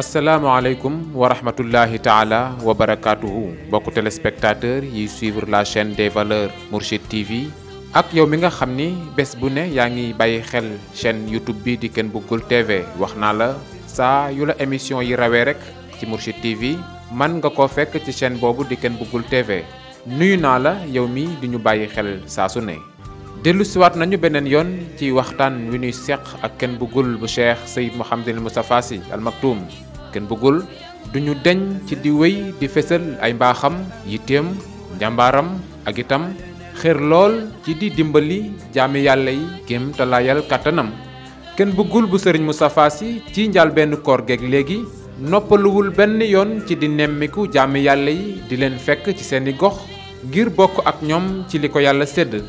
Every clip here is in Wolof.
asalaamaaleykum wa rahmatullahi taala wa barakatuhu mbokku téléspectateurs yi suivre la chaîne des valeurs Mourchid TV ak yow mi nga xam ni bés bu ne yaa ngi bàyyi xel chaîne YouTube bi di Ken Bougoul TV wax naa la saa yu la émission yi rawee rek ci Mourchid TV man nga ko fekk ci chaîne boobu di Ken Bougoul TV nuyu naa la yow mi di ñu bàyyi xel saa su ne. dellu siwaat nañu beneen yoon ci waxtaan wi ñuy seq ak Ken Bougoul bu Cheikh Seyd Mouhamadul Moustapha Sy Al Maktoum. Ken Bougoul duñu deñ ci di wéy di fésal ay mbaaxam yitteem njàmbaaram ak itam xër lool ci di dimbali jaami yàlla yi kéem talaayal kàttanam. Ken Bougoul bu Serigne Moustapha Sy ci njaal benn koor geeg léegi noppaluwul benn yoon ci di nemmiku jaami yàlla yi di leen fekk ci seeni gox ngir bokk ak ñoom ci li ko yàlla sédd.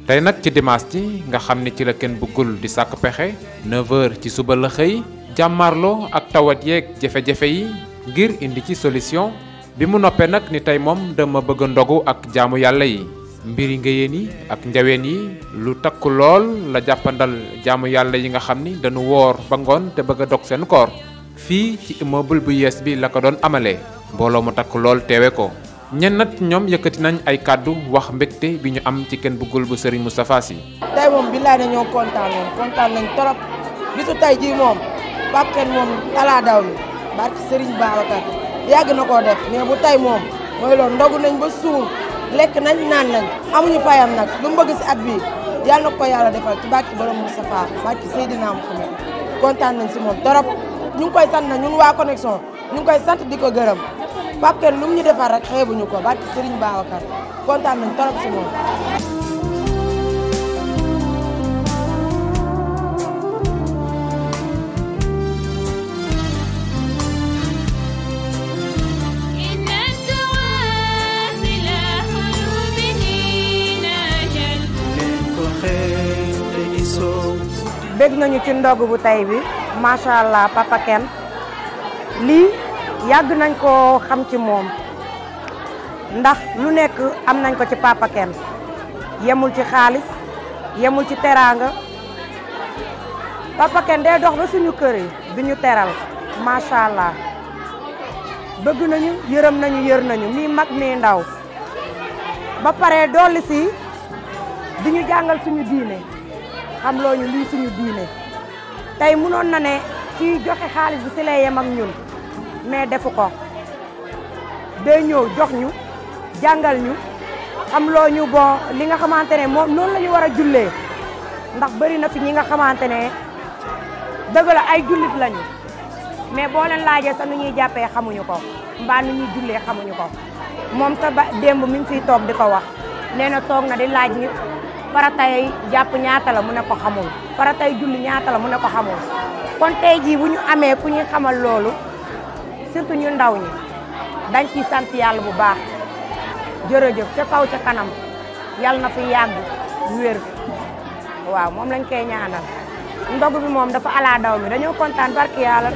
tey nag ci dimanche ci nga xam ni ci la Ken Bougoul di sàkk pexe 9h ci suba la xëy jàmmarloo ak tawat yeeg jafe-jafe yi ngir indi ci solution bi mu noppee nag ni tey moom dama bëgg a ndogu ak jaamu yàlla yi mbiri ngéyeen yi ak njaween yi lu takku lool la jàppandal jaamu yàlla yi nga xam ni dañu woor ba ngoon te bëgg a dog seen koor fii ci immeuble bu yees bi la ko doon amalee mbooloo mu takku lool teewe ko ñenn nat ñoom yëkkati nañ ay kàddu wax mbégte bi ñu am ci Ken Bougoul bu Serigne Moustapha Sy. tey moom billaay dañoo kontaan nañ trop bisu tey jii moom Pape Ken moom alaa daw mi barki Serigne Babacar yàgg na koo def mais bu tey moom mooy loolu ndogu nañ ba suur lekk nañ naan nañ amuñu fayam nag lu mu bëgg si at bii yàlla na ko yàlla defal ci barki borom Moustapha barki Seydina Mouhamed kontaan nañ si moom trop ñu ngi koy sant nag ñun waa connexion ñu ngi koy sant di ko gërëm Pape Ken lu mu ñu defar rek xeebuñu ko barki Serigne Babacar kontaan nañ trop si moom. bég nañu ci ndog bu tey bi macha allah Papa Ken lii yàgg nañ ko xam ci moom ndax lu nekk am nañ ko ci Papa Ken yemul ci xaalis yemul ci teraanga Papa Ken day dox ba suñu kër yi du ñu teral macha allah bëgg nañu yërëm nañu yër nañu mii mag mii ndaw ba pare dolli si di ñu jàngal suñu diine xam loo ñu lii suñu diine tey mënoon na ne ci joxe xaalis bi si lay yem ak ñun mais defu ko day ñëw jox ñu jàngal ñu xam loo ñu bon li nga xamante ne moom noonu la ñu war a jullee ndax bëri na fi ñi nga xamante ne dëgg la ay jullit lañu mais boo leen laajee sax nu ñuy jàppee xamuñu ko mbaa nu ñuy jullee xamuñu ko moom sa ba démb mi ngi fiy toog di ko wax nee na toog na di laaj nit faratay jàpp ñaata la mu ne ko xamul faratay julli ñaata la mu ne ko xamul kon tey jii bu ñu amee ku ñuy xamal loolu surtout ñu ndaw ñi dañ ciy sant yàlla bu baax jërëjëf ca kaw ca kanam yàlla na fi yàgg wér waaw moom lañ koy ñaanal ndogu bi moom dafa ala daw mi dañoo kontaan barki yàlla.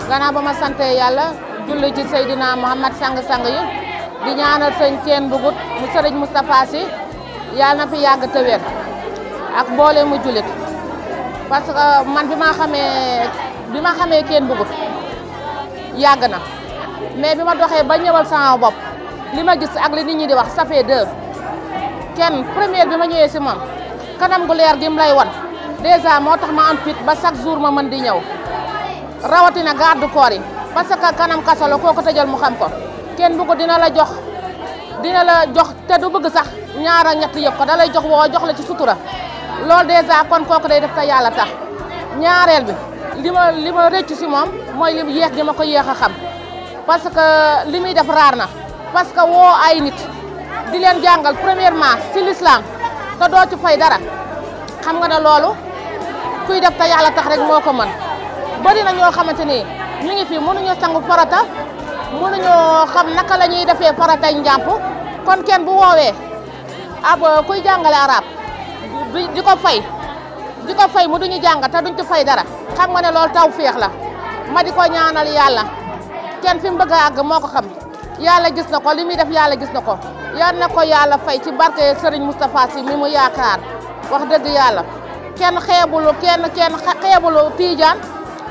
gannaaw ba ma sante yàlla julli ci Seydina Muhammad sang-sang yi di ñaanal sëñ Ken Bougoul mu Serigne Moustapha Sy yàlla na fi yàgg te wér ak mboole mu jullit parce que man bi ma xamee Ken Bougoul yàgg na mais bi ma doxee ba ñëwal sama bopp li ma gis ak li nit ñi di wax ça fait 2 Ken première bi ma ñëwee si moom kanam gu leer gi mu lay wan déjà moo tax ma am fit ba chaque jour ma mën di ñëw rawatina garde corps yi parce que kanam kaso la koo ko tëjal mu xam ko Ken Bougoul dina la jox te du bëgg sax ñaar ak ñett yëpp ko da lay jox woo jox la ci sutura loolu déjà kon kooku day def te yàlla tax ñaareel bi li ma rëccu si moom mooy li yéex gi ma ko yéex a xam parce que li muy def raar na parce que woo ay nit di leen jàngal premièrement ci l'islam te doo ci fay dara xam nga ne loolu kuy def te yàlla tax rek moo ko mën bari na ñoo xamante ni ñu ngi fi mënuñu sangu farata mënuñu xam naka la ñuy defee faratay njàmp kon kenn bu woowee ab kuy jàngale arab di ko fay mu duñu jàng te duñ ci fay dara xam nga ne loolu taw féex la ma di ko ñaanal yàlla kenn fi mu bëgg a àgg moo ko xam yàlla gis na ko li muy def yàlla gis na ko yal na ko yàlla fay ci barke Serigne Moustapha Sy mi mu yaakaar wax dëgg yàlla kenn xeebulu kenn xeebulu tiijaan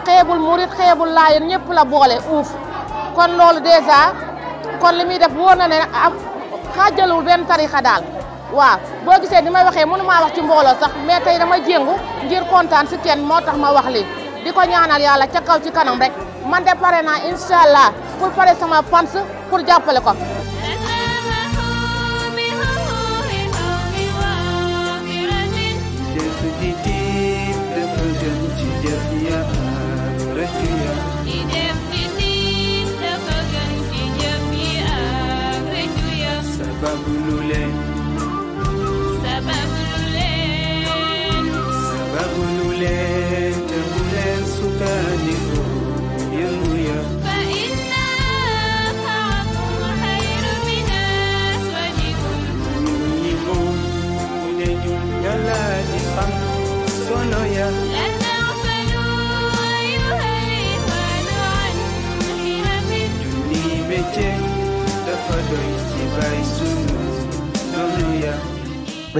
xeebul murit xeebul laayeen ñëpp la boole uuf kon loolu dèjà kon li muy def wóor na ne am xaajalul benn tarixa daal waaw boo gisee ni may waxee mënu maa wax ci mbooloo sax mais tey dama jéngu ngir kontaan si kenn moo tax ma wax lii di ko ñaanal yàlla ca kaw ci kanam rek man de pare naa incha allah pour pare sama fans pour jàppale ko.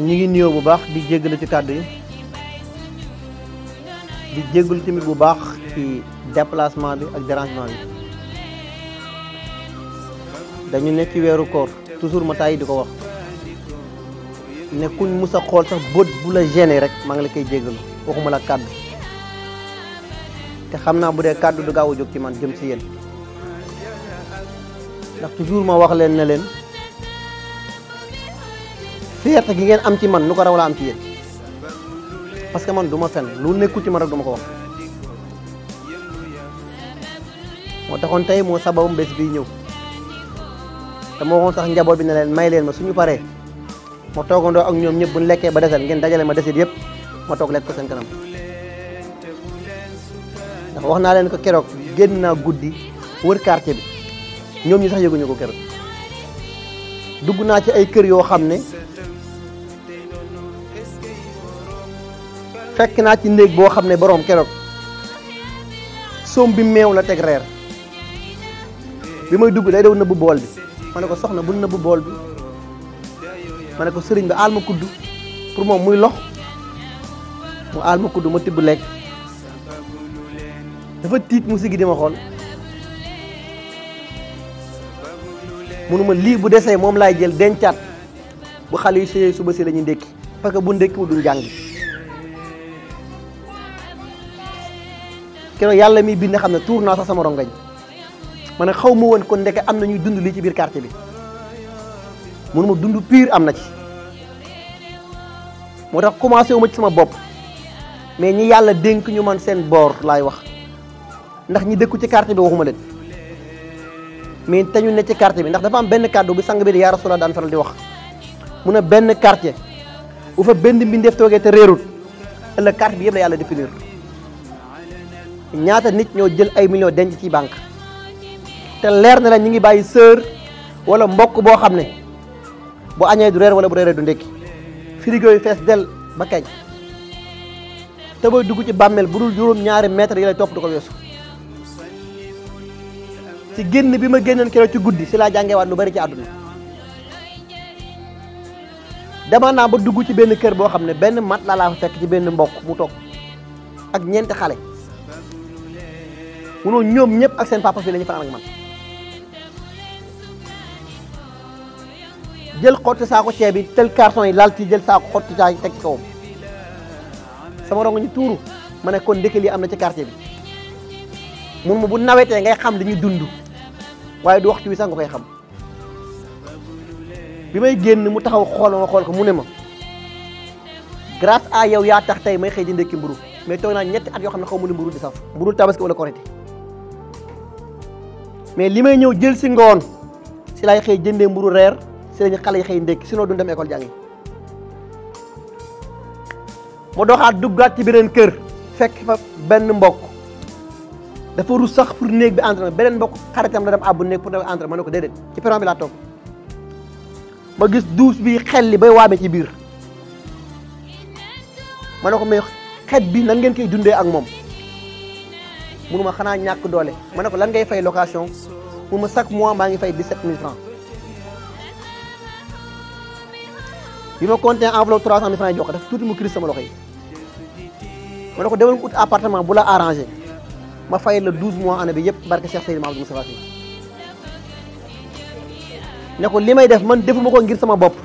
ñi ngi nuyoo bu baax di jéggalu ci kàddu yi di jéggalu tamit bu baax ci déplacement bi ak dérangement bi dañu nekk ci weeru koor toujours ma tàyyi di ko wax ne kuñ mus a xool sax bët bu la gêné rek maa ngi la koy jéggalu waxuma la kàddu te xam naa bu dee kàddu du gaaw a jóg ci man jëm si yéen ndax toujours ma wax leen ne leen fierté gi ngeen am ci man nu ko raw la am ci yéen parce que man du ma fen lu nekkul ci man rek du ma ko wax moo taxoon tey moo sababam bés bii ñëw te moo waxoon sax njaboot bi ne leen may leen ma suñu paree ma toogandoo ak ñoom ñëpp bu ñu lekkee ba desal ngeen dajale ma desit yëpp ma toog lekk ko seen kanam ndax wax naa leen ko keroog génn naa guddi wër quartier bi ñoom ñi sax yëguñu ko keroog dugg naa ci ay kër yoo xam ne fekk naa ci néeg boo xam ne boroom keroog soom bi meew la teg reer bi may dugg day daw nëbb bool bi ma ne ko soxna bul nëbb bool bi ma ne ko sëriñ bi aal ma kudd pour moom muy lox mu aal ma kudd ma tibb lekk dafa tiit mu sigi di ma xool munuma lii bu desee moom laay jël dencaat bu xale yi sëyee suba si la ñuy ndékki parce que bu ndékkiwul duñ jàng keroog yàlla miy bind xam ne tuur naa sax sama rongañ ma ne xaw ma woon kon ndeke am na ñuy dund lii ci biir quartier bi munuma dund pire am na ci moo tax commencé wu ma ci sama bopp mais ñi yàlla dénk ñu man seen boor laay wax ndax ñi dëkku ci quartier bi waxuma leen mais te ñu ne ci quartier bi ndax dafa am benn kàddu bu sang bi di yaa Rasulullah daan faral di wax mu ne benn quartier bu fa benn mbindeef toogee te réerut ëllëg quartier bi yëpp la yàlla définir ñaata nit ñoo jël ay millions denc ci banque te leer na la ñi ngi bàyyi sœur wala mbokk boo xam ne bu añee du reer wala bu reeree du ndékki frigo yi fees del ba kañ te booy dugg ci bàmmeel bu dul juróom ñaari mètres yi lay topp du ko weesu ci génn bi ma génnoon keroog ci guddi si laa jàngeewaat lu bari ci àdduna dama naa ba dugg ci benn kër boo xam ne benn mat laa fa fekk ci benn mbokk mu toog ak ñeenti xale munoo ñoom ñëpp ak seen papa fii la ñu fanaan ak man jël xotti saako ceeb bi tel carton yi laal ci jël saako xotti caa teg ci kawam sama rongo ñu tuuru ma ne kon ndeke lii am na ci quartier bi mun ma bu nawetee ngay xam li ñuy dund waaye du waxtu wi sax nga koy xam bi may génn mu taxaw xool ma xool ko mu ne ma grâce à yow yaa tax tey may xëy di ndekki mburu mais toog naa ñetti at yoo xam ne xaw ma lu mburu di saf mburu tabaski wala korité mais li may ñëw jël si ngoon si laay xëy jëndee mburu reer si lañu xale yi xëy ndekki sinon duñ dem école jàngi ma doxaat duggaat ci beneen kër fekk fa benn mbokk dafa rus sax pour néeg bi entraînement beneen mbokk xaritam la dem àbbu néeg pour def entraînement ma ne ko déedéet ci perron bi laa toog ma gis douche bi xel li bay waame ci biir ma ne ko mais xet bi nan ngeen koy dundee ak moom munuma xanaa ñàkk doole ma ne ko lan ngay fay location mu ma chaque mois maa ngi fay 17 000 francs bi ma compté enveloppe 300 000 francs yi jox ko def tuuti mu crise sama loxo yi ma ne ko demal ut appartement bu la arrangé ma fay la 12 mois année bi yëpp barke Cheikh Seydou Mahamadou Moustapha Sy ne ko li may def man defuma ko ngir sama bopp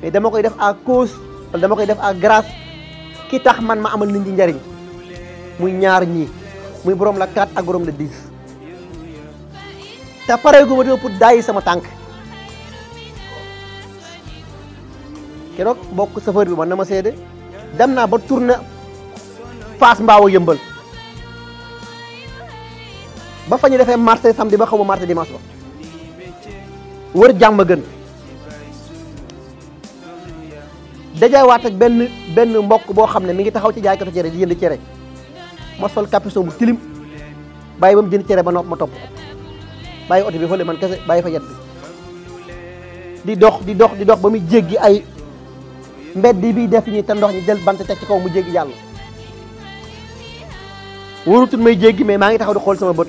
mais dama koy def à cause wala dama koy def à grâce ki tax man ma amal nit ñi njariñ muy ñaar ñii muy borom la 4 ak borom la 10 te pare gu ma dama pour daayi sama tànk keroog bokk chauffeur bi man na ma seede dem naa ba tourné Fass Mbao Yëmbal ba fa ñu defee marché samedi ba xaw ma marché dimanche ba wër jàmm gën dajawaat ak benn mbokk boo xam ne mi ngi taxaw ci jaaykatu cere di jënd cere ma sol capuchon bu tilim bàyyi ba mu jënd cere ba nopp ma topp bàyyi oto bi fële man kese bàyyi fa yet bi di dox ba muy jéggi ay mbedd bi def ñi te ndox ñi jël bant teg ci kaw mu jéggi yàlla wóorutul may jéggi mais maa ngi taxaw di xool sama bët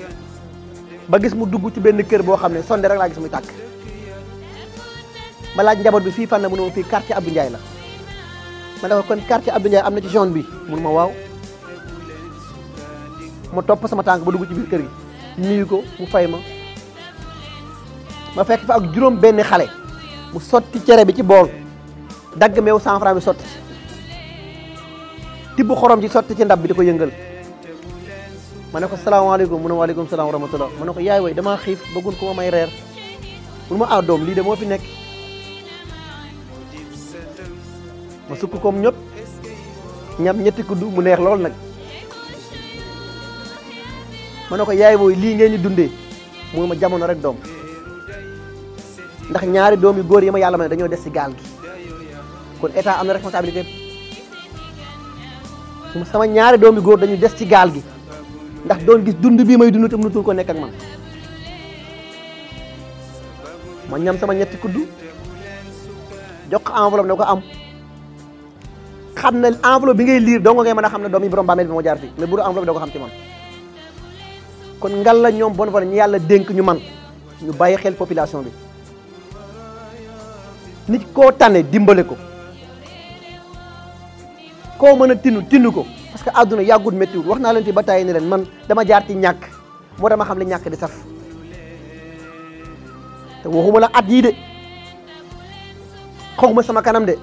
ba gis mu dugg ci benn kër boo xam ne sonde rek laa gis muy tàkk ma laaj njaboot bi fii fan la mu ne ma fii quartier Abdou Ndiaye la ma ne ko kon quartier Abdou Ndiaye am na ci zone bi mun ma waaw ma topp sama tànk ba dugg ci biir kër gi nuyu ko mu fay ma fekk fa ak juróom benn xale mu sotti cere bi ci bool dagg meew 100 francs bi sotti tibb xorom ci sotti ci ndab bi di ko yëngal ma ne ko salaamaaleykum mu ne waaleykum salaam wa rahmatullah ma ne ko yaay way damaa xiif bëggul ko ma may reer mun ma doom lii de moo fi nekk ma sukk koom ñëpp ñam ñetti kuddu mu neex lool nag ma ne ko yaay booy lii ngeen di dundee mu ma jamono rek doom ndax ñaari doom yu góor yi ma yàlla ma ne dañoo des ci gaal gi kon état am na responsabilité sama ñaari doom yu góor dañu des ci gaal gi ndax doon gis dund bii may dund te mënutul ko nekk ak man ma ñam sama ñetti kuddu jox ko enveloppe ne ko am xam ne enveloppe bi ngay liir dong ngay mën a xam ne doom yi borom bàmmeel bi moo jaar fii mais bu dul enveloppe doo ko xam ci man kon ngal la ñoom bon fa ñu yàlla dénk ñu man ñu bàyyi xel population bi nit koo tane dimbale ko koo mën a tinu ko parce que àdduna yàggut méttiwul wax naa leen ci ba tàyyi ne leen man dama jaar ci ñàkk moo dama xam li ñàkk di saf te waxuma la at yii de xawma sama kanam de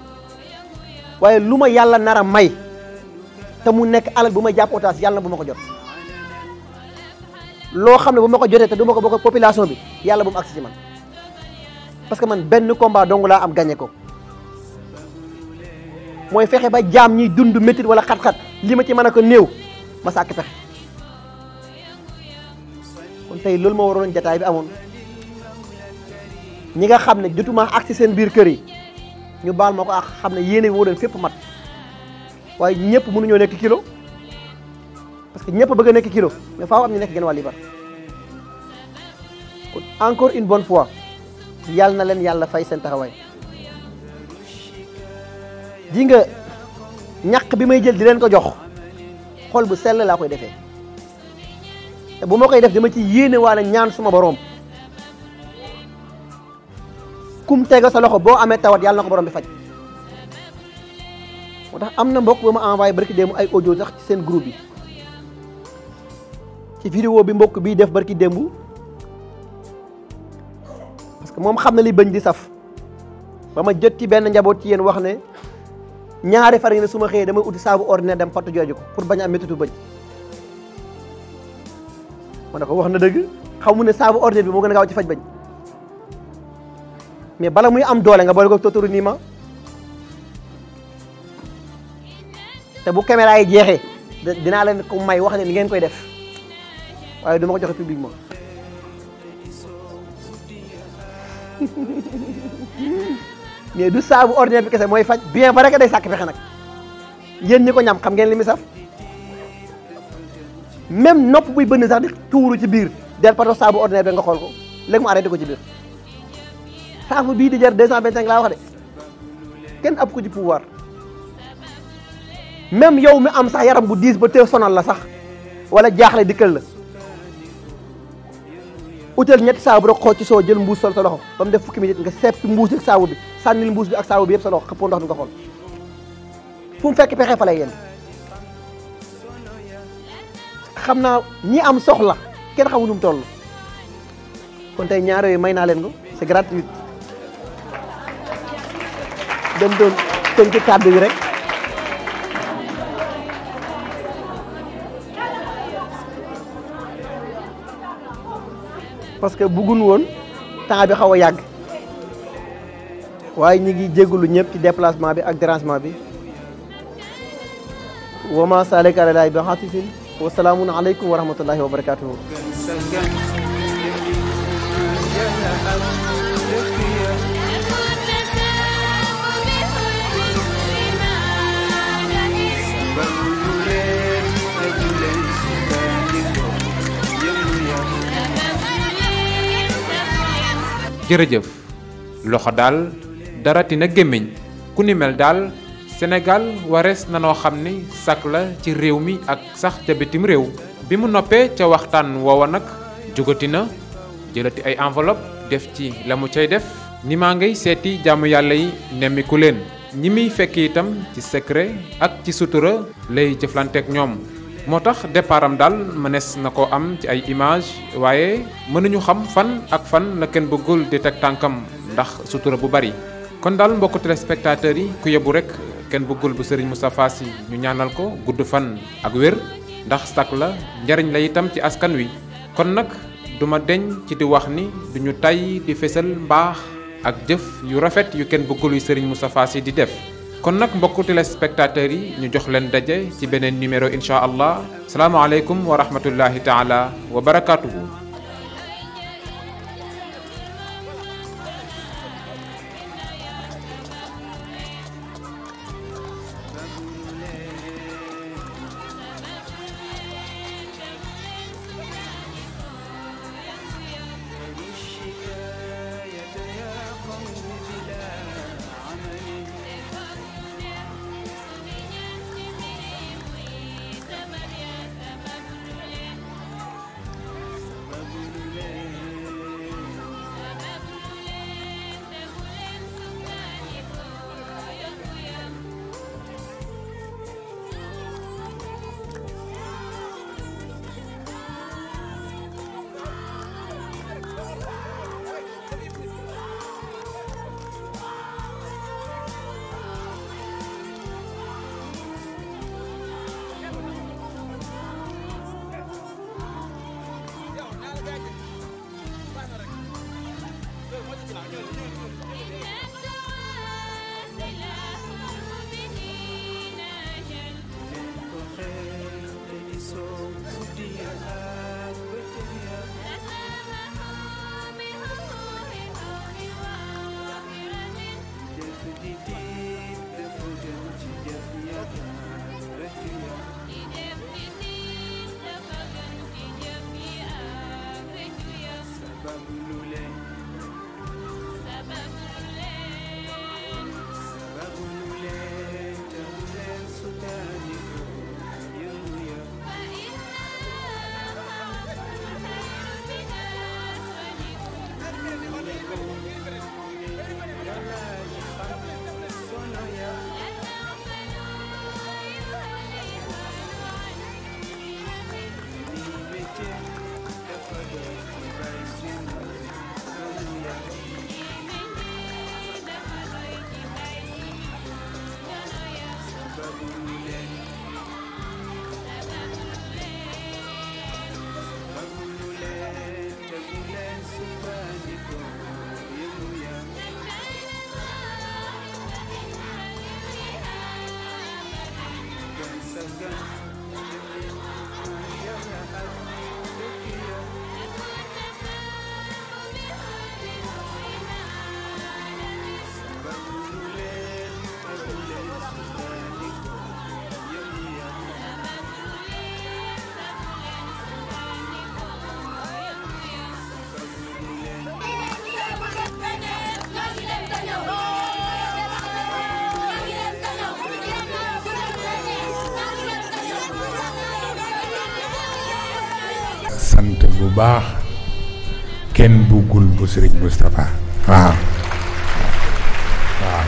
waaye lu ma yàlla nar a may te mu nekk alal bu ma jàpp otage yàlla na bu ma ko jot loo xam ne bu ma ko jotee te du ma ko bokk population bi yàlla bu mu agsi ci man parce que man benn combat dong laa am gagné ko mooy fexe ba jaam ñiy dund métit wala xat-xat li ma ci mën a ko néew ma sàkk fexe kon tey loolu moo waroon jataay bi amoon ñi nga xam ne jotuma agsi seen biir kër yi ñu baal ma ko ak xam ne yéene woo leen fépp mat waaye ñëpp mënuñoo nekk kilo parce que ñëpp bëgg a nekk kilo mais faaw am ñu nekk genn wàll libar kon encore une bonne fois yàlla na leen yàlla fay seen taxawaay ji nga ñàq bi may jël di leen ko jox xol bu sell laa koy defee te bu ma koy def dama ci yéene waale ñaan suma borom kum tega sa loxo boo amee tawat yàlla na ko borom bi faj moo tax am na mbokk ba ma envoyé barki démb ay audio sax ci seen groupe bi ci vidéo bi mbokk bii def barki démb parce que moom xam na li bëñ di saf ba ma jot ci benn njaboot ci yéen wax ne ñaari fan ne su ma xëyee damay uti saabu ordinaire dem fattu jooju ko pour bañ a am méttitu bëñ ma ne ko wax na dëgg xamu ne saabu ordinaire bi moo gën a gaaw ci faj bëñ mais bala muy am doole nga boole ko tóotóoru nii ma te bu caméra yi jeexee dinaa leen ko may wax ne ni ngeen koy def waaye du ma ko joxe publiquement mais du saabu ordinaire bi kese mooy faj bien vrai que day sàkk fexe nag yéen ñi ko ñam xam ngeen li mi saf même nopp buy bënn sax di tuuru ci biir del pato saabu ordinaire bi nga xool ko léegi mu arrêté ko ci biir saabu bii di jar 225 laa wax de kenn ab ko ci pouvoir même yow mi am sax yaram bu diis ba te sonal la sax wala jaaxle dikkal la utal ñetti saabu rek xool ci soo jël mbuus sol sa loxo ba mu def fukki minute nga seppi mbuus ak saabu bi sànnil mbuus bi ak saabu bi yëpp sa loxo xëppoo ndox mi nga xool fu mu fekk pexe fa lay yéen xam naa ñi am soxla kenn xamul nu mu toll kon tey ñaar yooyu may naa leen ko c'est gratuit dem doon tënk kàddu yi rek parce que bëggun woon temps bi xaw a yàgg waaye ñi ngi jégalu ñëpp ci déplacement bi ak dérangement bi wama salik alalaay bi xaasisin wa salaamun aleykum wa rahmatullahi wa barakatuhu jërëjëf loxo daal dara tina gémmiñ ku ni mel daal Sénégal warees na noo xam ni sak la ci réew mi ak sax ca bitim réew bi mu noppee ca waxtaan woowa nag jógati na jëlati ay enveloppe def ci la mu cay def ni maa ngay seeti jaamu yàlla yi nemmiku leen ñi muy fekk itam ci secret ak ci sutura lay jëflanteek ñoom moo tax départam daal mënees na ko am ci ay image waaye mënuñu xam fan ak fan la kenn bëggul di teg tànkam ndax sutura bu bari kon daal mbokku téléspectateurs yi ku yebu rek kenn bëggul bu Serigne Moustapha Sy ñu ñaanal ko gudd fan ak wér ndax sak la njariñ la itam ci askan wi kon nag duma deñ ci di wax ni duñu tay di fesal mbaax ak jëf yu rafet yu kenn bëggul yu Serigne Moustapha Sy di def kon nag mbokku téléspectateurs yi ñu jox leen daje ci beneen numéro incha allah salaamaaleykum wa rahmatullahi taala wa barakatuhu sant bu baax kenn buggul bu Serigne Moustapha waaw waaw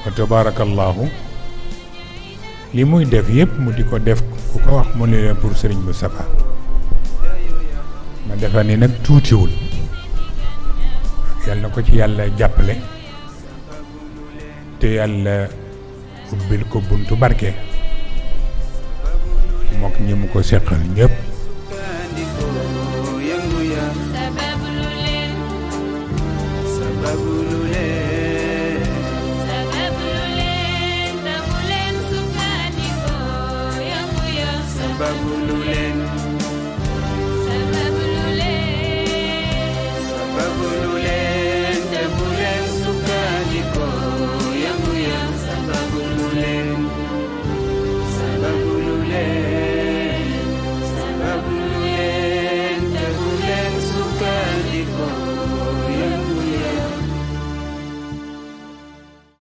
wa tabarakallahu li muy def yépp mu di ko def ku ko wax mu ne pour Serigne Moustapha ma defa ni nag tuutiwul yàlla na ko ci yàlla jàppale te yàlla ubbil ko buntu barke mook ñi mu ko seqal ñëpp Babululen